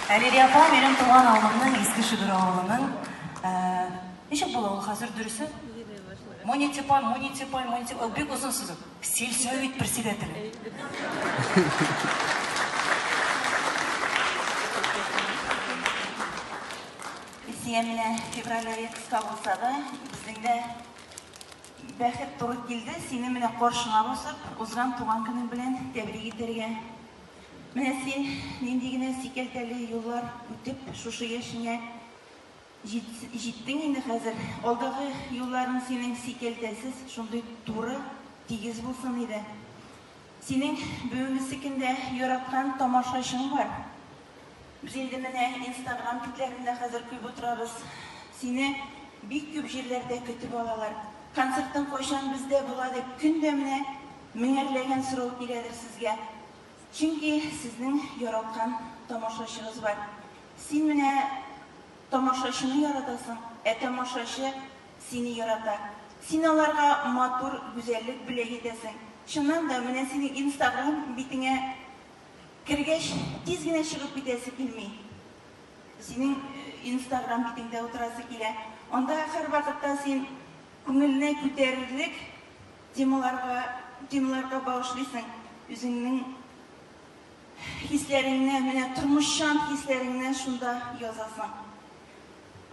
Ә Лилия апа минем туган авылымның, Иске Шөгер авылының, ничек була ул хәзер дөресе? Муниципаль, муниципаль, муниципаль, бик озын сүз. Сельсовет председателе. Илсөя, менә февраль ае кыска булса да, безнең дә бәхет туры килде, сине менә каршыңа басып, узган туган көнең белән тәбрик итәргә. Менә син нинди генә сикәлтәле юллар үтеп, шушы яшеңә җиттең инде хәзер. Алдагы юлларың синең сикәлтәсез, шундый туры, тигез булсын иде. Синең бүгенгесе көндә яраткан тамашачың бар. Без инде менә Инстаграм битләрендә хәзер күп утырабыз. Сине бик күп җирләрдә көтеп алалар. Концертың кайчан бездә була дип көн дә менә меңәрләгән сорау киләдер сезгә. Чөнки сезнең яраткан тамашачыгыз бар. Син менә тамашачыны яратасың, ә тамашачы сине ярата. Син аларга матур гүзәллек бүләк итәсең. Чыннан да, менә синең Инстаграм битеңә Кергәч, тиз генә чыгып китәсе килми. Синең Инстаграм битеңдә утырасы килә. Анда һәрвакытта син күңелне күтәрерлек темаларга, темаларга багышлыйсың. Үзеңнең хисләреңне, менә тормышчан хисләреңне шунда язасың.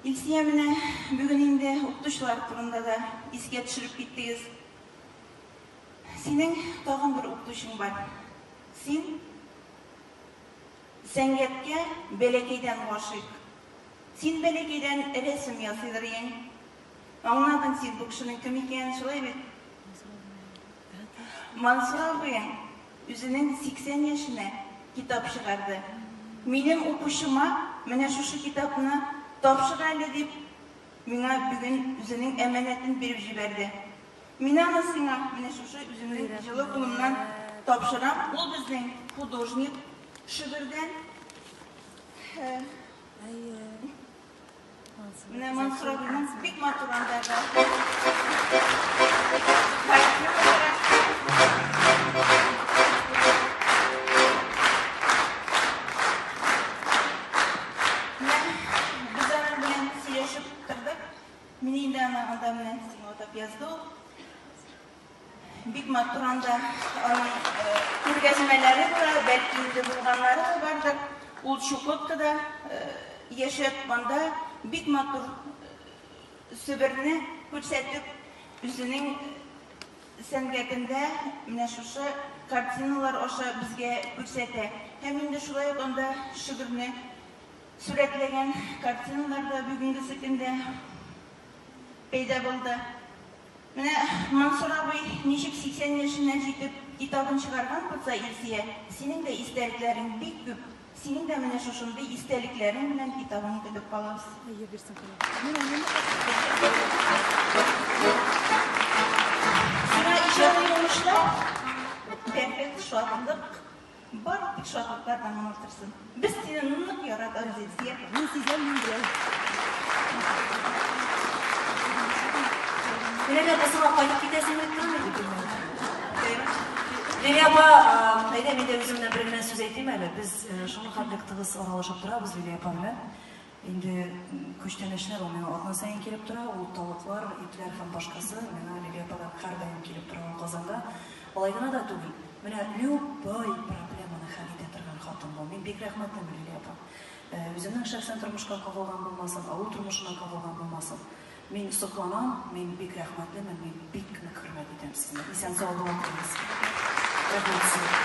Илсөя, менә бүген инде укытучылар турында да искә төшереп киттегез. Синең тагын бер укытучың бар. Син сәнгатькә бәләкәйдән гашыйк. Син бәләкәйдән рәсем ясыйдыр иең. Аңладың син бу кешенең кем икәнен, шулай бит? Мансур абыең үзенең 80 яшенә китап чыгарды. Минем укучыма менә шушы китапны тапшыр әле дип, миңа бүген үзенең әманәтен биреп җибәрде. Мин аны сиңа менә шушы үземнең җылы кулымнан тапшырам. Ул безнең художник Шөгердән. Менә Мансур абыйның бик матур андагы картиналары. Менә без аның белән сөйләшеп тордык. Мин инде аны анда менә сиңа атап язды ул. Бик матур анда аның күргәзмәләре була, бәлки инде булганнары да бардыр. Ул Чукоткада яшәп, анда бик матур Себерне күрсәтеп, үзенең сәнгатендә менә шушы картиналар аша безгә күрсәтә. Һәм инде шулай ук анда Шөгерне Сурәтләгән картиналар да бүгенгесе көндә пәйда булды. Менә Мансур абый ничек 80 яшенә җитеп китабын чыгарган булса, Илсөя, синең дә истәлекләрең бик күп. Синең дә менә шушындый истәлекләрең белән китабыңны көтеп калабыз. Сиңа иҗади уңышлар, бәхет, шатлык, Барлык тик шатлыклардан гына торсын. Без сине нык яратабыз, Илсөя. Мин сизәм, мин беләм. Лилия апа, сиңа кайтып китәсең дип тормый бит инде. Лилия апа, әйдә, мин дә үземнән бер генә сүз әйтим әле. Без шуның хәтлек тыгыз аралашып торабыз Лилия апа белән. Инде күчтәнәчләр ул миңа атна саен килеп тора, ул тавыклар, итләр һәм башкасы миңа Лилия ападан һәрдаим килеп тора ул Казанда. Алай гына да түгел, менә любой проблеманы хәл итә торган хатын бу. Мин бик рәхмәтлемен, Лилия апа. Үземнең шәхсән тормышка кагылган булмасын, авыл тормышына кагылган булмасын. Мин сокланам, мин бик рәхмәтлемен, мин бик нык хөрмәт итәм сезне. Исән-сау була күрегез. Рәхмәт сезгә.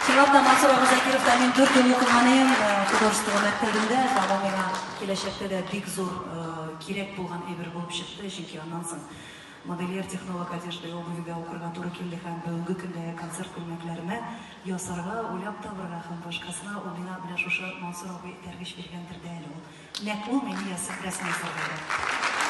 Чынлап та, Мансур ага Закировта мин дүрт ел укыган идем, художество мәктәбендә, һәм ул миңа киләчәктә дә бик зур кирәк булган әйбер булып чыкты, чөнки аннан соң модельер, технолог одежды и обуви гә укырга туры килде һәм бүгенге көндәге концерт күлмәкләренә ясарга, уйлап табырга һәм башкасына ул миңа менә шушы Мансур абый этәргеч биргәндер дә әле ул. Нәкъ ул мине ясап, рәсем ясарга өйрәтте.